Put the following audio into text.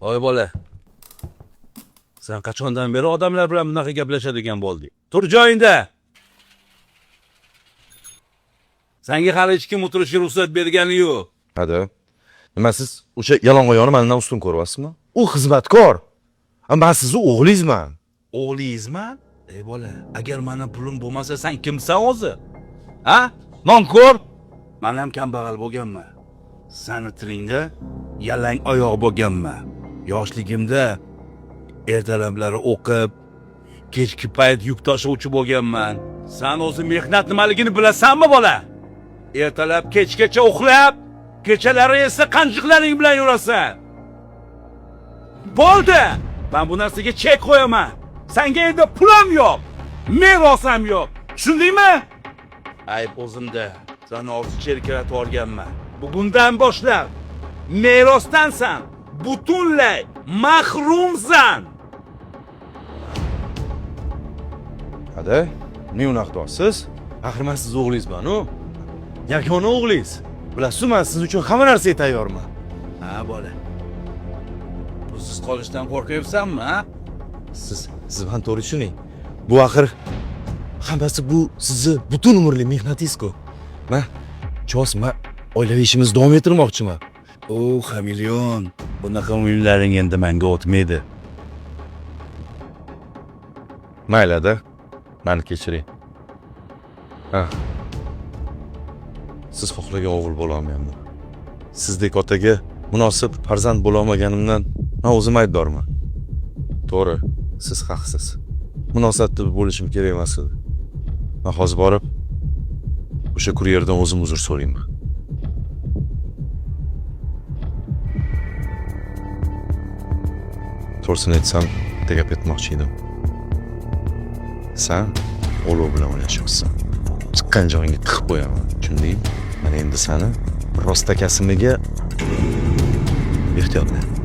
Oy bola. Sen qachondan beri odamlar bilan bunaqa gaplashadigan bo'lding? Tur joyingda. Senga hali hech kim o'tirishga ruxsat bergani yo'q. Hadi. Nima siz o'sha yalang'oyoqni mendan ustun ko'ryapsizmi? U xizmatkor. Man sizni o'g'lingizman. O'g'lingizman? Ey bola, agar mani pulim bo'lmasa sen kimsan o'zi? Ha? Nonko'r? Men ham kambag'al bo'lganman. Sani tilingda yalang oyoq bo'lganman. Yoshligimda ertalablari o'qib, kechki payt yuk tashuvchi bo'lganman. Sen o'zi mehnat nimaligini bilasanmi bola? Ertalab kechgacha uxlab, kechalari esa qanjiqlaring bilan yurasan. Bo'ldi. Men bu narsaga chek qo'yaman. Senga endi pul ham yo'q, meros ham yo'q. Tushundingmi? Ayb o'zimda. Seni ortiqcha erkalatib olganman. Bugundan boshlab merosdansan, butunlay mahrumsan. Hadi, nima unaqa deyapsiz? Axir men sizni o'g'lingizman-u. Yagona o'g'lingiz. Bilasiz, men siz uchun hamma narsaga tayyorman. Ha bola. Pulsiz qolishdan qo'rqyapsanmi, ha? Siz meni to'g'ri tushuning. Bu axir hammasi bu sizni butun umrlik mehnatingiz-ku. Man chos, man oilaviy ishimizni davom ettirmoqchiman. O, xameleon. Bunaqa o'yinlaring endi menga o'tmaydi. Mayli-da. Meni kechiring. Ha. Siz xohlagan o'g'il bo'la olmayapman. Sizdek otaga munosib farzand bo'la olmaganimdan men o'zim aybdorman. To'g'ri, siz haqsiz. Munosabatda bo'lishim kerak emas edi. Men hozir borib o'sha kuryerdan o'zim uzr so'rayman. To'g'risini aytsam, bitta gap aytmoqchi edim. San olov bilan o'ynashyapsan. Chiqqan joyingga tiqib qo'yaman, tushundingmi? Mana endi sani rostakasimiga ehtiyot bo'l.